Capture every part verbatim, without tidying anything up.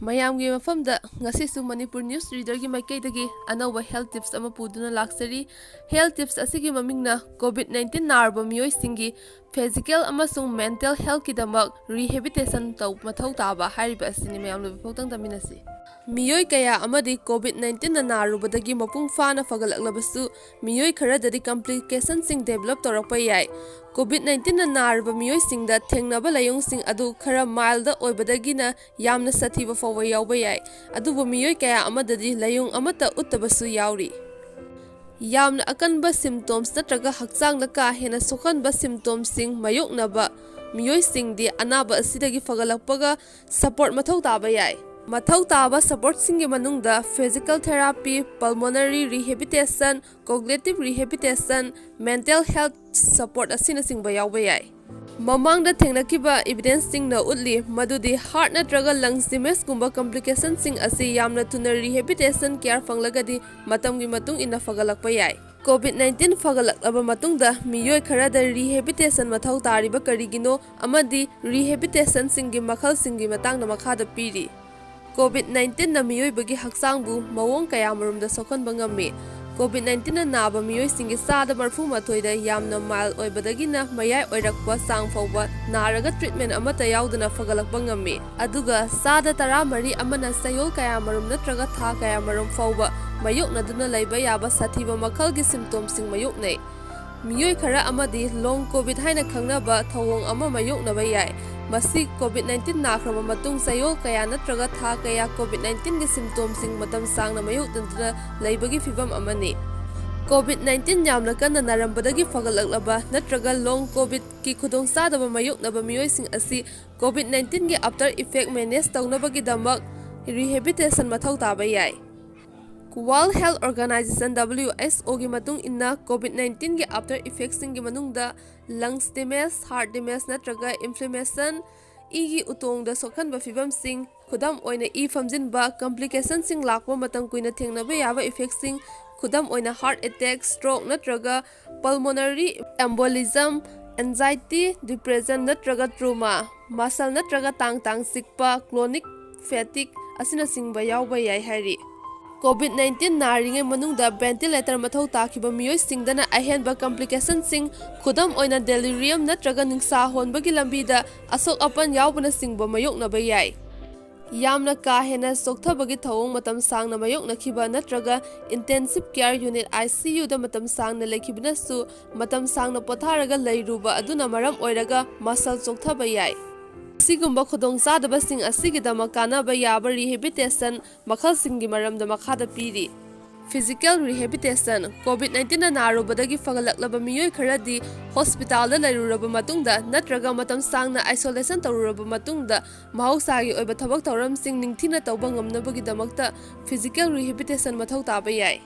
ꯃꯌꯥꯝꯒꯤ ꯃꯐꯝꯗ ꯉꯁꯤꯁꯨ ꯃꯅꯤꯄꯨꯔ ꯅ꯭ꯌꯨꯁ ꯔꯤꯗꯔꯒꯤ ꯃꯥꯏꯀꯩꯗꯒꯤ ꯑꯅꯧꯕ ꯍꯦꯜꯊ ꯇꯤꯞꯁ ꯑꯃ ꯄꯨꯗꯨꯅ ꯂꯥꯛꯆꯔꯤ꯫ ꯍꯦꯜꯊ ꯇꯤꯞꯁ ꯑꯁꯤꯒꯤ ꯃꯃꯤꯡꯅ ꯀꯣꯚꯤꯗ ꯅꯥꯏꯟꯇꯤꯟ ꯅꯥꯔꯕ ꯃꯤꯑꯣꯏꯁꯤꯡꯒꯤ ꯐꯤꯖꯤꯀꯦꯜ ꯑꯃꯁꯨꯡ ꯃꯦꯟꯇꯦꯜ ꯍꯦꯜꯊꯀꯤꯗꯃꯛ ꯔꯤꯍꯦꯕꯤꯇꯦꯁꯟ ꯇꯧ ꯃꯊꯧ ꯇꯥꯕ ꯍꯥꯏꯔꯤꯕ ꯑꯁꯤꯅꯤ꯫ ꯃꯌꯥꯝ ꯂꯣꯏꯕ ꯐꯥꯎꯗꯪ ꯇꯥꯃꯤꯟꯅꯁꯤ꯫ ꯃꯤꯑꯣꯏ ꯀꯌꯥ ꯑꯃꯗꯤ ꯀꯣꯚꯤꯗ ꯅꯥꯏꯟꯇꯤꯟꯅ ꯅꯥꯔꯨꯕꯗꯒꯤ ꯃꯄꯨꯡ ꯐꯥꯅ ꯐꯒꯠꯂꯛꯂꯕꯁꯨ, ꯃꯤꯑꯣꯏ ꯈꯔꯗꯗꯤ ꯀꯝꯄ꯭ꯂꯤꯀꯦꯁꯟꯁꯤꯡ ꯗꯦꯚꯦꯂꯞ ꯇꯧꯔꯛꯄ ꯌꯥꯏ꯫ ꯀꯣꯚꯤꯗ ꯅꯥꯏꯟꯇꯤꯟꯅ ꯅꯥꯔꯕ ꯃꯤꯑꯣꯏꯁꯤꯡꯗ ꯊꯦꯡꯅꯕ ꯂꯥꯏꯑꯣꯡꯁꯤꯡ ꯑꯗꯨ ꯈꯔ ꯃꯥꯏꯜꯗ ꯑꯣꯏꯕꯗꯒꯤꯅ ꯌꯥꯝꯅ ꯁꯥꯊꯤꯕ ꯐꯥꯎꯕ ꯌꯥꯎꯕ ꯌꯥꯏ꯫ ꯑꯗꯨꯕꯨ ꯃꯤꯑꯣꯏ ꯀꯌꯥ ꯑꯃꯗꯗꯤ ꯂꯥꯏꯑꯣꯡ ꯑꯃꯠꯇ ꯎꯠꯇꯕꯁꯨ ꯌꯥꯎꯔꯤ꯫ ꯌꯥꯝꯅ ꯑꯀꯟꯕ ꯁꯤꯝꯇꯣꯝꯁ ꯅꯠꯇ꯭ꯔꯒ ꯍꯛꯆꯥꯡꯗ ꯀꯥ ꯍꯦꯟꯅ ꯁꯣꯛꯍꯟꯕ ꯁꯤꯝꯇꯣꯝꯁꯤꯡ ꯃꯥꯌꯣꯛꯅꯕ ꯃꯤꯑꯣꯏꯁꯤꯡꯗꯤ ꯑꯅꯥꯕ ꯑꯁꯤꯗꯒꯤ ꯐꯒꯠꯂꯛꯄꯒ ꯁꯄꯣꯔꯠ ꯃꯊꯧ ꯇꯥꯕ ꯌꯥꯏ꯫ ꯃꯊꯧ ꯇꯥꯕ ꯁꯄꯣꯔꯠꯁꯤꯡꯒꯤ ꯃꯅꯨꯡꯗ physical therapy, pulmonary rehabilitation, cognitive rehabilitation, mental health support ꯑꯁꯤꯅꯆꯤꯡꯕ ꯌꯥꯎꯕ ꯌꯥꯏ꯫ ꯃꯃꯥꯡꯗ ꯊꯦꯡꯅꯈꯤꯕ ꯏꯚꯤꯗꯦꯟꯁꯁꯤꯡꯅ ꯎꯠꯂꯤ ꯃꯗꯨꯗꯤ ꯍꯥꯔꯠ ꯅꯠꯇ꯭ꯔꯒ ꯂꯪꯁ ꯗꯦꯃꯦꯖꯀꯨꯝꯕ ꯀꯝꯄ꯭ꯂꯤꯀꯦꯁꯟꯁꯤꯡ ꯑꯁꯤ ꯌꯥꯝꯅ ꯊꯨꯅ ꯔꯤꯍꯦꯕꯤꯇꯦꯁꯟ ꯀꯤꯌꯥꯔ ꯐꯪꯂꯒꯗꯤ ꯃꯇꯝꯒꯤ ꯃꯇꯨꯡ ꯏꯟꯅ ꯐꯒꯠꯂꯛꯄ ꯌꯥꯏ꯫ ꯀꯣꯚꯤꯗ ꯅꯥꯏꯟꯇꯤꯟ ꯐꯒꯠꯂꯛꯂꯕ ꯃꯇꯨꯡꯗ ꯃꯤꯑꯣꯏ ꯈꯔꯗ ꯔꯤꯍꯦꯕꯤꯇꯦꯁꯟ ꯃꯊꯧ ꯇꯥꯔꯤꯕ ꯀꯔꯤꯒꯤꯅꯣ ꯑꯃꯗꯤ ꯔꯤꯍꯦꯕꯤꯇꯦꯁꯟꯁꯤꯡꯒꯤ ꯃꯈꯜꯁꯤꯡꯒꯤ ꯃꯇꯥꯡꯗ ꯃꯈꯥꯗ ꯄꯤꯔꯤ꯫ ꯀꯣꯚꯤꯗ ꯅꯥꯏꯟꯇꯤꯟꯅ ꯃꯤꯑꯣꯏꯕꯒꯤ ꯍꯛꯆꯥꯡꯕꯨ ꯃꯑꯣꯡ ꯀꯌꯥꯃꯔꯨꯝꯗ ꯁꯣꯛꯍꯟꯕ ꯉꯝꯃꯤ꯫ ꯀꯣꯚꯤꯗ ꯅꯥꯏꯟꯇꯤꯟꯅ ꯅꯥꯕ ꯃꯤꯑꯣꯏꯁꯤꯡꯒꯤ ꯆꯥꯗ ꯃꯔꯤꯐꯨ ꯃꯥꯊꯣꯏꯗ ꯌꯥꯝꯅ ꯃꯥꯏꯜ ꯑꯣꯏꯕꯗꯒꯤꯅ ꯃꯌꯥꯏ ꯑꯣꯏꯔꯛꯄ ꯆꯥꯡ ꯐꯥꯎꯕ ꯅꯥꯔꯒ ꯇ꯭ꯔꯤꯠꯃꯦꯟ ꯑꯃꯠꯇ ꯌꯥꯎꯗꯅ ꯐꯒꯠꯂꯛꯄ ꯉꯝꯃꯤ꯫ ꯑꯗꯨꯒ ꯆꯥꯗ ꯇꯔꯥꯃꯔꯤ ꯑꯃꯅ ꯆꯌꯣꯜ ꯀꯌꯥꯃꯔꯨꯝ ꯅꯠꯇ꯭ꯔꯒ ꯊꯥ ꯀꯌꯥꯃꯔꯨꯝ ꯐꯥꯎꯕ ꯃꯥꯌꯣꯛꯅꯗꯨꯅ ꯂꯩꯕ ꯌꯥꯕ ꯁꯥꯊꯤꯕ ꯃꯈꯜꯒꯤ ꯁꯤꯝꯇꯣꯝꯁꯤꯡ ꯃꯥꯌꯣꯛꯅꯩ꯫ ꯃꯤꯑꯣꯏ ꯈꯔ ꯑꯃꯗꯤ ꯂꯣꯡ ꯀꯣꯚꯤꯗ ꯍꯥꯏꯅ ꯈꯪꯅꯕ ꯊꯧꯑꯣꯡ ꯑꯃ ꯃꯥꯌꯣꯛꯅꯕ ꯌꯥꯏ꯫ ꯃꯁꯤ ꯀꯣꯚꯤꯗ ꯅꯥꯏꯟꯇꯤꯟ ꯅꯥꯈ꯭ꯔꯕ ꯃꯇꯨꯡ ꯆꯌꯣꯜ ꯀꯌꯥ ꯅꯠꯇ꯭ꯔꯒ ꯊꯥ ꯀꯌꯥ ꯀꯣꯚꯤꯗ ꯅꯥꯏꯟꯇꯤꯟꯒꯤ ꯁꯤꯝꯇꯣꯝꯁꯤꯡ ꯃꯇꯝ ꯁꯥꯡꯅ ꯃꯥꯌꯣꯛꯅꯗꯨꯅ ꯂꯩꯕꯒꯤ ꯐꯤꯚꯝ ꯑꯃꯅꯤ꯫ ꯀꯣꯚꯤꯗ ꯅꯥꯏꯟꯇꯤꯟ ꯌꯥꯝꯅ ꯀꯟꯅ ꯅꯥꯔꯝꯕꯗꯒꯤ ꯐꯒꯠꯂꯛꯂꯕ ꯅꯠꯇ꯭ꯔꯒ ꯂꯣꯡ ꯀꯣꯚꯤꯗꯀꯤ ꯈꯨꯗꯣꯡꯆꯥꯗꯕ ꯃꯥꯌꯣꯛꯅꯕ ꯃꯤꯑꯣꯏꯁꯤꯡ ꯑꯁꯤ ꯀꯣꯚꯤꯗ ꯅꯥꯏꯟꯇꯤꯟꯒꯤ ꯑꯥꯐꯇꯔ ꯏꯐꯦꯛ ꯃꯦꯅꯦꯖ ꯇꯧꯅꯕꯒꯤꯗꯃꯛ ꯔꯤꯍꯦꯕꯤꯇꯦꯁꯟ ꯃꯊꯧ ꯇꯥꯕ ꯌꯥꯏ꯫ World health organization, W H ꯑꯣꯒꯤ ꯃꯇꯨꯡ ꯏꯟꯅ, ꯀꯣꯚꯤꯗ ꯅꯥꯏꯟꯇꯤꯟꯒꯤ ꯑꯥꯐꯇꯔ ꯏꯐꯦꯛꯁꯤꯡꯒꯤ ꯃꯅꯨꯡꯗ ꯂꯪꯁ ꯗꯦꯃꯦꯖ, ꯍꯥꯔꯠ ꯗꯦꯃꯦꯖ ꯅꯠꯇ꯭ꯔꯒ ꯏꯟꯐ꯭ꯂꯦꯃꯦꯁꯟ, ꯏꯒꯤ ꯎꯇꯣꯡꯗ ꯁꯣꯛꯍꯟꯕ ꯐꯤꯚꯝꯁꯤꯡ, ꯈꯨꯗꯝ ꯑꯣꯏꯅ ꯏ ꯐꯝꯖꯤꯟꯕ, ꯀꯝꯄ꯭ꯂꯤꯀꯦꯁꯟꯁꯤꯡ ꯂꯥꯛꯄ ꯃꯇꯝ ꯀꯨꯏꯅ ꯊꯦꯡꯅꯕ ꯌꯥꯕ ꯏꯐꯦꯛꯁꯤꯡ, ꯈꯨꯗꯝ ꯑꯣꯏꯅ ꯍꯥꯔꯠ ꯑꯦꯇꯦꯛ, ꯁ꯭ꯇ꯭ꯔꯣꯛ ꯅꯠꯇ꯭ꯔꯒ ꯄꯜꯃꯣꯅꯔꯤ ꯑꯦꯝꯕꯣꯂꯤꯖꯝ, ꯑꯦꯟꯖꯥꯏꯇꯤ, ꯗꯤꯄ꯭ꯔꯦꯁꯟ ꯅꯠꯇ꯭ꯔꯒ ꯇ꯭ꯔꯣꯃꯥ, ꯃꯁꯜ ꯅꯠꯇ꯭ꯔꯒ ꯇꯥꯡ ꯇꯥꯡ ꯆꯤꯛꯄ, ꯀ꯭ꯔꯣꯅꯤꯛ fatigue ꯑꯁꯤꯅꯆꯤꯡꯕ ꯌꯥꯎꯕ ꯌꯥꯏ ꯍꯥꯏꯔꯤ꯫ COVID nineteen ꯅꯥꯔꯤꯉꯩ ꯃꯅꯨꯡꯗ ventilator ꯃꯊꯧ ꯇꯥꯈꯤꯕ ꯃꯤꯑꯣꯏꯁꯤꯡꯗꯅ ꯑꯍꯦꯟꯕ complicationꯁꯤꯡ, ꯈꯨꯗꯝ ꯑꯣꯏꯅ delirium ꯅꯠꯇ꯭ꯔꯒ ꯅꯤꯡꯁꯥ ꯍꯣꯟꯕꯒꯤ ꯂꯝꯕꯤꯗ ꯑꯁꯣꯛ ꯑꯄꯟ ꯌꯥꯎꯕꯅꯆꯤꯡꯕ ꯃꯥꯌꯣꯛꯅꯕ ꯌꯥꯏ꯫ ꯌꯥꯝꯅ ꯀꯥ ꯍꯦꯟꯅ ꯆꯣꯛꯊꯕꯒꯤ ꯊꯧꯑꯣꯡ ꯃꯇꯝ ꯁꯥꯡꯅ ꯃꯥꯌꯣꯛꯅꯈꯤꯕ ꯅꯠꯇ꯭ꯔꯒ intensive care unit, ICUꯗ ꯃꯇꯝ ꯁꯥꯡꯅ ꯂꯩꯈꯤꯕꯅꯁꯨ ꯃꯇꯝ ꯁꯥꯡꯅ ꯄꯣꯊꯥꯔꯒ ꯂꯩꯔꯨꯕ ꯑꯗꯨꯅ ꯃꯔꯝ ꯑꯣꯏꯔꯒ muscle ꯆꯣꯛꯊꯕ ꯌꯥꯏ꯫ ꯑꯁꯤꯒꯨꯝꯕ ꯈꯨꯗꯣꯡꯆꯥꯗꯕꯁꯤꯡ ꯑꯁꯤꯒꯤꯗꯃꯛ ꯀꯥꯟꯅꯕ ꯌꯥꯕ rehabilitation ꯃꯈꯜꯁꯤꯡꯒꯤ ꯃꯔꯝꯗ ꯃꯈꯥꯗ ꯄꯤꯔꯤ꯫ Physical rehabilitation: COVID nineteenꯅ ꯅꯥꯔꯨꯕꯗꯒꯤ ꯐꯒꯠꯂꯛꯂꯕ ꯃꯤꯑꯣꯏ ꯈꯔꯗꯤ hospitalꯗ ꯂꯩꯔꯨꯔꯕ ꯃꯇꯨꯡꯗ ꯅꯠꯇ꯭ꯔꯒ ꯃꯇꯝ ꯁꯥꯡꯅ isolation ꯇꯧꯔꯨꯔꯕ ꯃꯇꯨꯡꯗ ꯃꯍꯧꯁꯥꯒꯤ ꯑꯣꯏꯕ ꯊꯕꯛ ꯊꯧꯔꯝꯁꯤꯡ ꯅꯤꯡꯊꯤꯅ ꯇꯧꯕ ꯉꯝꯅꯕꯒꯤꯗꯃꯛꯇ physical rehabilitation ꯃꯊꯧ ꯇꯥꯕ ꯌꯥꯏ꯫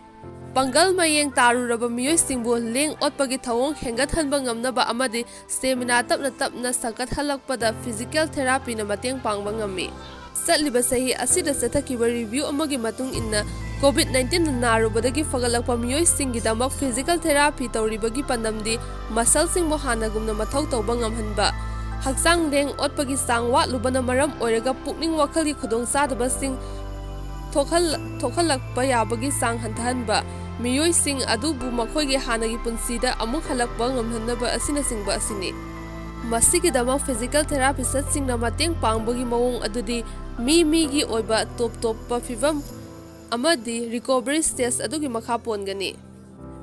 ꯄꯥꯡꯒꯜ ꯃꯌꯦꯡ ꯇꯥꯔꯨꯔꯕ ꯃꯤꯑꯣꯏꯁꯤꯡꯕꯨ ꯂꯦꯡ ꯑꯣꯠꯄꯒꯤ ꯊꯧꯑꯣꯡ ꯍꯦꯟꯒꯠꯍꯟꯕ ꯉꯝꯅꯕ ꯑꯃꯗꯤ stamina ꯇꯞꯅ ꯇꯞꯅ ꯁꯥꯒꯠꯍꯜꯂꯛꯄꯗ physical therapyꯅ ꯃꯇꯦꯡ ꯄꯥꯡꯕ ꯉꯝꯃꯤ꯫ ꯆꯠꯂꯤꯕ ꯆꯍꯤ ꯑꯁꯤꯗ ꯆꯠꯊꯈꯤꯕ review ꯑꯃꯒꯤ ꯃꯇꯨꯡ ꯏꯟꯅ, COVID nineteenꯅ ꯅꯥꯔꯨꯕꯗꯒꯤ ꯐꯒꯠꯂꯛꯄ ꯃꯤꯑꯣꯏꯁꯤꯡꯒꯤꯗꯃꯛ physical therapy ꯇꯧꯔꯤꯕꯒꯤ ꯄꯥꯟꯗꯝꯗꯤ muscleꯁꯤꯡꯕꯨ ꯍꯥꯟꯅꯒꯨꯝꯅ ꯃꯊꯧ ꯇꯧꯕ ꯉꯝꯍꯟꯕ, ꯍꯛꯆꯥꯡ ꯂꯦꯡ ꯑꯣꯠꯄꯒꯤ ꯆꯥꯡ ꯋꯥꯠꯂꯨꯕꯅ ꯃꯔꯝ ꯑꯣꯏꯔꯒ ꯄꯨꯛꯅꯤꯡ ꯋꯥꯈꯜꯒꯤ ꯈꯨꯗꯣꯡꯆꯥꯗꯕꯁꯤꯡ ꯊꯣꯛꯍꯜ-, ꯊꯣꯛꯍꯜꯂꯛꯄ ꯌꯥꯕꯒꯤ ꯆꯥꯡ ꯍꯟꯊꯍꯟꯕ, ꯃꯤꯑꯣꯏꯁꯤꯡ ꯑꯗꯨꯕꯨ ꯃꯈꯣꯏꯒꯤ ꯍꯥꯟꯅꯒꯤ ꯄꯨꯟꯁꯤꯗ ꯑꯃꯨꯛ ꯍꯜꯂꯛꯄ ꯉꯝꯍꯟꯅꯕ ꯑꯁꯤꯅꯆꯤꯡꯕ ꯑꯁꯤꯅꯤ꯫ ꯃꯁꯤꯒꯤꯗꯃꯛ physical therapistꯁꯤꯡꯅ ꯃꯇꯦꯡ ꯄꯥꯡꯕꯒꯤ ꯃꯑꯣꯡ ꯑꯗꯨꯗꯤ ꯃꯤ ꯃꯤꯒꯤ ꯑꯣꯏꯕ ꯇꯣꯞ ꯇꯣꯞꯄ ꯐꯤꯚꯝ ꯑꯃꯗꯤ recovery stage ꯑꯗꯨꯒꯤ ꯃꯈꯥ ꯄꯣꯟꯒꯅꯤ꯫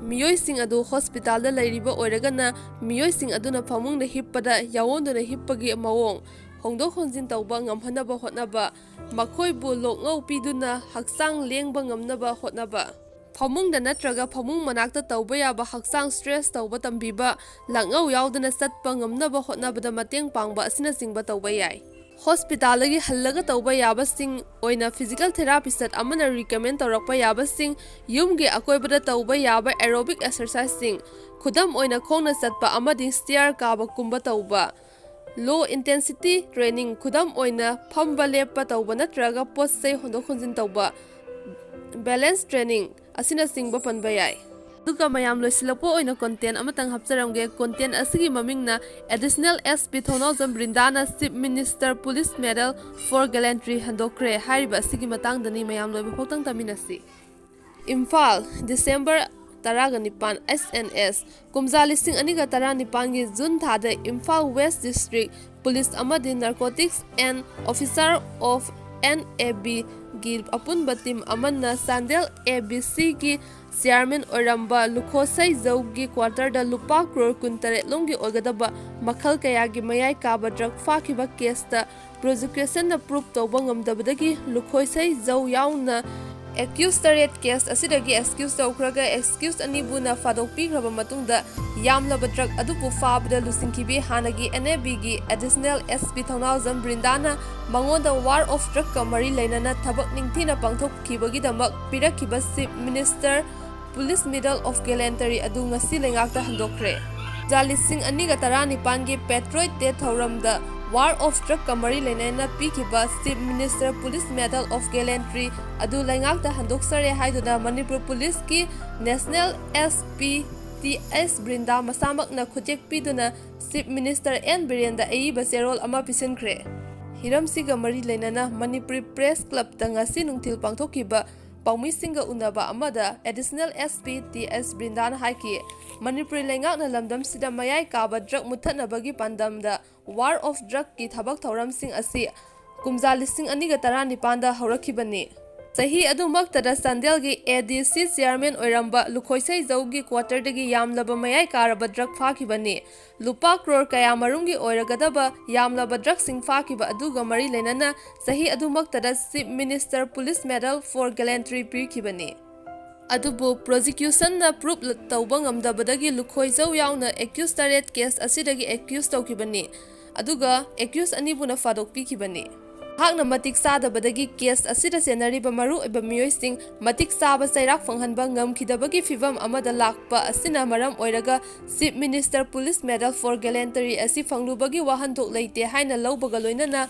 ꯃꯤꯑꯣꯏꯁꯤꯡ ꯑꯗꯨ hospitalꯗ ꯂꯩꯔꯤꯕ ꯑꯣꯏꯔꯒꯅ, ꯃꯤꯑꯣꯏꯁꯤꯡ ꯑꯗꯨꯅ ꯐꯃꯨꯡꯗ ꯍꯤꯞꯄꯗ ꯌꯥꯑꯣꯟꯗꯨꯅ ꯍꯤꯞꯄꯒꯤ ꯃꯑꯣꯡ ꯍꯣꯡꯗꯣꯛ ꯍꯣꯡꯖꯤꯟ ꯇꯧꯕ ꯉꯝꯍꯟꯅꯕ ꯍꯣꯠꯅꯕ, ꯃꯈꯣꯏꯕꯨ ꯂꯣꯛꯉꯧ ꯄꯤꯗꯨꯅ ꯍꯛꯆꯥꯡ ꯂꯦꯡꯕ ꯉꯝꯅꯕ ꯍꯣꯠꯅꯕ, ꯐꯃꯨꯡꯗ ꯅꯠꯇ꯭ꯔꯒ ꯐꯃꯨꯡ ꯃꯅꯥꯛꯇ ꯇꯧꯕ ꯌꯥꯕ ꯍꯛꯆꯥꯡ stretch ꯇꯧꯕ ꯇꯝꯕꯤꯕ, ꯂꯥꯛꯉꯧ ꯌꯥꯎꯗꯅ ꯆꯠꯄ ꯉꯝꯅꯕ ꯍꯣꯠꯅꯕꯗ ꯃꯇꯦꯡ ꯄꯥꯡꯕ ꯑꯁꯤꯅꯆꯤꯡꯕ ꯇꯧꯕ ꯌꯥꯏ꯫ Hospitalꯗꯒꯤ ꯍꯜꯂꯒ ꯇꯧꯕ ꯌꯥꯕꯁꯤꯡ ꯑꯣꯏꯅ physical therapist ꯑꯃꯅ recommend ꯇꯧꯔꯛꯄ ꯌꯥꯕꯁꯤꯡ: ꯌꯨꯝꯒꯤ ꯑꯀꯣꯏꯕꯗ ꯇꯧꯕ ꯌꯥꯕ aerobic exerciseꯁꯤꯡ, ꯈꯨꯗꯝ ꯑꯣꯏꯅ ꯈꯣꯡꯅ ꯆꯠꯄ ꯑꯃꯗꯤ stair ꯀꯥꯕꯒꯨꯝꯕ ꯇꯧꯕ, low intensity training, ꯈꯨꯗꯝ ꯑꯣꯏꯅ ꯐꯝꯕ ꯂꯦꯞꯄ ꯇꯧꯕ ꯅꯠꯇ꯭ꯔꯒ ꯄꯣꯠ ꯆꯩ ꯍꯣꯟꯗꯣꯛ ꯍꯣꯟꯖꯤꯟ ꯇꯧꯕ, balance training ꯑꯁꯤꯅꯆꯤꯡꯕ ꯄꯟꯕ ꯌꯥꯏ꯫ ꯑꯗꯨꯒ ꯃꯌꯥꯝ, ꯂꯣꯏꯁꯤꯜꯂꯛꯄ ꯑꯣꯏꯅ ꯀꯣꯟꯇꯦꯟ ꯑꯃꯇꯪ ꯍꯥꯞꯆꯔꯝꯒꯦ꯫ ꯀꯣꯟꯇꯦꯟ ꯑꯁꯤꯒꯤ ꯃꯃꯤꯡꯅ Additional S P Thounaojam ꯕ꯭ꯔꯤꯟꯗꯥꯅ Chief Minister Police Medal for Gallantry ꯍꯟꯗꯣꯛꯈ꯭ꯔꯦ꯫ ꯍꯥꯏꯔꯤꯕ ꯑꯁꯤꯒꯤ ꯃꯇꯥꯡꯗꯅꯤ꯫ ꯃꯌꯥꯝ, ꯂꯣꯏꯕ ꯐꯥꯎꯇꯪ ꯇꯥꯃꯤꯟꯅꯁꯤ꯫ ꯏꯝꯐꯥꯜ, ꯗꯤꯁꯦꯝꯕꯔ ꯇꯔꯥꯒ ꯅꯤꯄꯥꯟ, S N S꯫ ꯀꯨꯝꯖꯥ ꯂꯤꯁꯤꯡ ꯑꯅꯤꯒ ꯇꯔꯥꯅꯤꯄꯥꯟꯒꯤ ꯖꯨꯟ ꯊꯥꯗ ꯏꯝꯐꯥꯜ West District Police ꯑꯃꯗꯤ Narcotics and Officer of N A B ꯒꯤ ꯑꯄꯨꯟꯕ ꯇꯤꯝ ꯑꯃꯅ ꯆꯥꯟꯗꯦꯜ A B C ꯒꯤ ꯆꯤꯌꯥꯔꯃꯦꯟ ꯑꯣꯏꯔꯝꯕ ꯂꯨꯈꯣꯁꯩꯖꯧꯒꯤ ꯀ꯭ꯋꯥꯇꯔꯗ ꯂꯨꯄꯥ ꯀ꯭ꯔꯣꯔ ꯀꯨꯟꯇꯔꯦꯠ ꯂꯣꯝꯒꯤ ꯑꯣꯏꯒꯗꯕ ꯃꯈꯜ ꯀꯌꯥꯒꯤ ꯃꯌꯥꯏ ꯀꯥꯕ ꯗ꯭ꯔꯒ ꯐꯥꯈꯤꯕ ꯀꯦꯁꯇ ꯄ꯭ꯔꯣꯁꯤꯀ꯭ꯌꯨꯁꯟꯅ ꯄ꯭ꯔꯨꯐ ꯇꯧꯕ ꯉꯝꯗꯕꯗꯒꯤ ꯂꯨꯈꯣꯁꯩꯖꯧ ꯌꯥꯎꯅ ꯑꯦꯀ꯭ꯌꯨꯁ ꯇꯔꯦꯠ ꯀꯦꯁ ꯑꯁꯤꯗꯒꯤ ꯑꯦꯛꯁꯀ꯭ꯌꯨꯁ ꯇꯧꯈ꯭ꯔꯒ, ꯑꯦꯛꯁꯀ꯭ꯌꯨꯁ ꯑꯅꯤꯕꯨꯅ ꯐꯥꯗꯣꯛꯄꯤꯈ꯭ꯔꯕ ꯃꯇꯨꯡꯗ, ꯌꯥꯝꯂꯕ ꯗ꯭ꯔꯒ ꯑꯗꯨꯕꯨ ꯐꯥꯕꯗ ꯂꯨꯆꯤꯡꯈꯤꯕꯤ ꯍꯥꯟꯅꯒꯤ N A B ꯒꯤ Additional S P ꯊꯧꯅꯥꯎꯖꯝ ꯕ꯭ꯔꯤꯟꯗꯥꯅ ꯃꯉꯣꯟꯗ War of Drug ꯀ ꯃꯔꯤ ꯂꯩꯅꯅ ꯊꯕꯛ ꯅꯤꯡꯊꯤꯅ ꯄꯥꯡꯊꯣꯛꯈꯤꯕꯒꯤꯗꯃꯛ ꯄꯤꯔꯛꯈꯤꯕ Chief Minister Police Medal of Gallantry ꯑꯗꯨ ꯉꯁꯤ ꯂꯩꯉꯥꯛꯇ ꯍꯟꯗꯣꯛꯈ꯭ꯔꯦ꯫ ꯀꯨꯝꯖꯥ ꯂꯤꯁꯤꯡ ꯑꯅꯤꯒ ꯇꯔꯥꯅꯤꯄꯥꯟꯒꯤ Patriots Day ꯊꯧꯔꯝꯗ War of Drug ꯀ ꯃꯔꯤ ꯂꯩꯅꯅ ꯄꯤꯈꯤꯕ Chief Minister Police Medal of Gallantry ꯑꯗꯨ ꯂꯩꯉꯥꯛꯇ ꯍꯟꯗꯣꯛꯆꯔꯦ ꯍꯥꯏꯗꯨꯅ ꯃꯅꯤꯄꯨꯔ ꯄꯨꯂꯤꯁꯀꯤ National S P T S ꯕ꯭ꯔꯤꯟꯗꯥ ꯃꯁꯥꯃꯛꯅ ꯈꯨꯠꯌꯦꯛ ꯄꯤꯗꯨꯅ Chief Minister N ꯕꯤꯔꯦꯟꯗ ꯑꯏꯕ ꯆꯦꯔꯣꯜ ꯑꯃ ꯄꯤꯁꯤꯟꯈ꯭ꯔꯦ꯫ ꯍꯤꯔꯝꯁꯤꯒ ꯃꯔꯤ ꯂꯩꯅꯅ ꯃꯅꯤꯄꯨꯔꯤ Press Club ꯇ ꯉꯁꯤ ꯅꯨꯡꯊꯤꯜ ꯄꯥꯡꯊꯣꯛꯈꯤꯕ ꯄꯥꯎꯃꯤꯁꯤꯡꯒ ꯎꯅꯕ ꯑꯃꯗ Additional S P T S ꯕ꯭ꯔꯤꯟꯗꯥꯅ ꯍꯥꯏꯈꯤ, ꯃꯅꯤꯄꯨꯔꯤ ꯂꯩꯉꯥꯛꯅ ꯂꯝꯗꯝꯁꯤꯗ ꯃꯌꯥꯏ ꯀꯥꯕ ꯗ꯭ꯔꯒ ꯃꯨꯠꯊꯠꯅꯕꯒꯤ ꯄꯥꯟꯗꯝꯗ War of Drug ꯀꯤ ꯊꯕꯛ ꯊꯧꯔꯝꯁꯤꯡ ꯑꯁꯤ ꯀꯨꯝꯖꯥ ꯂꯤꯁꯤꯡ ꯑꯅꯤꯒ ꯇꯔꯥꯅꯤꯄꯥꯟꯗ ꯍꯧꯔꯛꯈꯤꯕꯅꯤ꯫ ꯆꯍꯤ ꯑꯗꯨꯃꯛꯇꯗ ꯆꯥꯟꯗꯦꯜꯒꯤ A D C ꯆꯤꯌꯥꯔꯃꯦꯟ ꯑꯣꯏꯔꯝꯕ ꯂꯨꯈꯣꯏꯁꯩꯖꯧꯒꯤ ꯀ꯭ꯋꯥꯇꯔꯗꯒꯤ ꯌꯥꯝꯂꯕ ꯃꯌꯥꯏ ꯀꯥꯔꯕ ꯗ꯭ꯔꯒ ꯐꯥꯈꯤꯕꯅꯤ꯫ ꯂꯨꯄꯥ ꯀ꯭ꯔꯣꯔ ꯀꯌꯥ ꯃꯔꯨꯝꯒꯤ ꯑꯣꯏꯔꯒꯗꯕ ꯌꯥꯝꯂꯕ ꯗ꯭ꯔꯒꯁꯤꯡ ꯐꯥꯈꯤꯕ ꯑꯗꯨꯒ ꯃꯔꯤ ꯂꯩꯅꯅ ꯆꯍꯤ ꯑꯗꯨꯃꯛꯇꯗ Chief Minister Police Medal for Gallantry ꯄꯤꯈꯤꯕꯅꯤ꯫ ꯑꯗꯨꯕꯨ ꯄ꯭ꯔꯣꯁꯤꯀ꯭ꯌꯨꯁꯟꯅ ꯄ꯭ꯔꯨꯐ ꯇꯧꯕ ꯉꯝꯗꯕꯗꯒꯤ ꯂꯨꯈꯣꯏꯖꯧ ꯌꯥꯎꯅ ꯑꯦꯀ꯭ꯌꯨꯁ ꯇꯔꯦꯠ ꯀꯦꯁ ꯑꯁꯤꯗꯒꯤ ꯑꯦꯀ꯭ꯌꯨꯁ ꯇꯧꯈꯤꯕꯅꯤ, ꯑꯗꯨꯒ ꯑꯦꯀ꯭ꯌꯨꯁ ꯑꯅꯤꯕꯨꯅ ꯐꯥꯗꯣꯛꯄꯤꯈꯤꯕꯅꯤ꯫ ꯃꯍꯥꯛꯅ ꯃꯇꯤꯛ ꯆꯥꯗꯕꯗꯒꯤ ꯀꯦꯁ ꯑꯁꯤꯗ ꯆꯦꯟꯅꯔꯤꯕ ꯃꯔꯨꯑꯣꯏꯕ ꯃꯤꯑꯣꯏꯁꯤꯡ ꯃꯇꯤꯛ ꯆꯥꯕ ꯆꯩꯔꯥꯛ ꯐꯪꯍꯟꯕ ꯉꯝꯈꯤꯗꯕꯒꯤ ꯐꯤꯚꯝ ꯑꯃꯗ ꯂꯥꯛꯄ ꯑꯁꯤꯅ ꯃꯔꯝ ꯑꯣꯏꯔꯒ Chief Minister Police Medal for Gallantry ꯑꯁꯤ ꯐꯪꯂꯨꯕꯒꯤ ꯋꯥꯍꯟꯊꯣꯛ ꯂꯩꯇꯦ ꯍꯥꯏꯅ ꯂꯧꯕꯒ ꯂꯣꯏꯅꯅ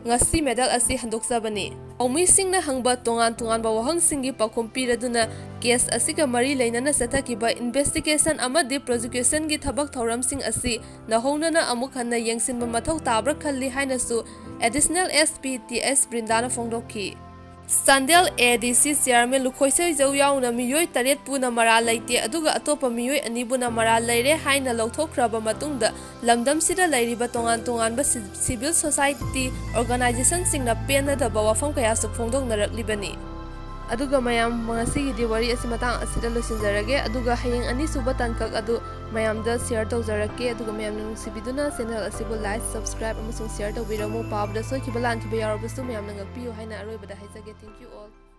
ꯉꯁꯤ ꯃꯦꯗꯜ ꯑꯁꯤ ꯍꯟꯗꯣꯛꯆꯕꯅꯤ꯫ ꯄꯥꯎꯃꯤꯁꯤꯡꯅ ꯍꯪꯕ ꯇꯣꯉꯥꯟ ꯇꯣꯉꯥꯟꯕ ꯋꯥꯍꯪꯁꯤꯡꯒꯤ ꯄꯥꯎꯈꯨꯝ ꯄꯤꯔꯗꯨꯅ ꯀꯦꯁ ꯑꯁꯤꯒ ꯃꯔꯤ ꯂꯩꯅꯅ ꯆꯠꯊꯈꯤꯕ ꯏꯟꯚꯦꯁꯇꯤꯒꯦꯁꯟ ꯑꯃꯗꯤ ꯄ꯭ꯔꯣꯁꯤꯀ꯭ꯌꯨꯁꯟꯒꯤ ꯊꯕꯛ ꯊꯧꯔꯝꯁꯤꯡ ꯑꯁꯤ ꯅꯧꯍꯧꯅꯅ ꯑꯃꯨꯛ ꯍꯟꯅ ꯌꯦꯡꯁꯤꯟꯕ ꯃꯊꯧ ꯇꯥꯕ꯭ꯔꯥ ꯈꯜꯂꯤ ꯍꯥꯏꯅꯁꯨ ꯑꯦꯗꯤꯁꯅꯦꯜ ꯑꯦꯁ ꯄꯤ ꯇꯤ ꯑꯦꯁ ꯕ꯭ꯔꯤꯟꯗꯥꯅ ꯐꯣꯡꯗꯣꯛꯈꯤ꯫ ꯆꯥꯟꯗꯦꯜ ꯑꯦ ꯗꯤ ꯁꯤ ꯆꯤꯌꯥꯔꯃꯦꯟ ꯂꯨꯈꯣꯏꯁꯩꯖꯧ ꯌꯥꯎꯅ ꯃꯤꯑꯣꯏ ꯇꯔꯦꯠ ꯄꯨꯅ ꯃꯔꯥꯜ ꯂꯩꯇꯦ, ꯑꯗꯨꯒ ꯑꯇꯣꯞꯄ ꯃꯤꯑꯣꯏ ꯑꯅꯤꯕꯨꯅ ꯃꯔꯥꯜ ꯂꯩꯔꯦ ꯍꯥꯏꯅ ꯂꯧꯊꯣꯛꯈ꯭ꯔꯕ ꯃꯇꯨꯡꯗ ꯂꯝꯗꯝꯁꯤꯗ ꯂꯩꯔꯤꯕ ꯇꯣꯉꯥꯟ ꯇꯣꯉꯥꯟꯕ ꯁꯤ-, ꯁꯤꯚꯤꯜ ꯁꯣꯁꯥꯏꯇꯤ ꯑꯣꯔꯒꯅꯥꯏꯖꯦꯁꯟꯁꯤꯡꯅ ꯄꯦꯟꯅꯗꯕ ꯋꯥꯐꯝ ꯀꯌꯥꯁꯨ ꯐꯣꯡꯗꯣꯛꯅꯔꯛꯂꯤꯕꯅꯤ꯫ ꯑꯗꯨꯒ ꯃꯌꯥꯝ, ꯉꯁꯤꯒꯤꯗꯤ ꯋꯥꯔꯤ ꯑꯁꯤ ꯃꯇꯥꯡ ꯑꯁꯤꯗ ꯂꯣꯏꯁꯤꯟꯖꯔꯒꯦ, ꯑꯗꯨꯒ ꯍꯌꯦꯡ ꯑꯅꯤꯁꯨꯕ ꯇꯥꯡꯀꯛ ꯑꯗꯨ ꯃꯌꯥꯝꯗ ꯁꯤꯌꯔ ꯇꯧꯖꯔꯛꯀꯦ꯫ ꯑꯗꯨꯒ ꯃꯌꯥꯝꯅ ꯅꯨꯡꯁꯤꯕꯤꯗꯨꯅ ꯆꯦꯅꯦꯜ ꯑꯁꯤꯕꯨ ꯂꯥꯏꯛ, ꯁꯕꯁꯀ꯭ꯔꯥꯏꯕ ꯑꯃꯁꯨꯡ ꯁꯤꯌꯔ ꯇꯧꯕꯤꯔꯝꯃꯨ꯫ ꯄꯥꯕꯗ ꯁꯣꯏꯈꯤꯕ ꯂꯥꯟꯈꯤꯕ ꯌꯥꯎꯔꯕꯁꯨ ꯃꯌꯥꯝꯅ ꯉꯥꯛꯄꯤꯌꯨ ꯍꯥꯏꯅ ꯑꯔꯣꯏꯕꯗ ꯍꯥꯏꯖꯒꯦ꯫ Thank you all.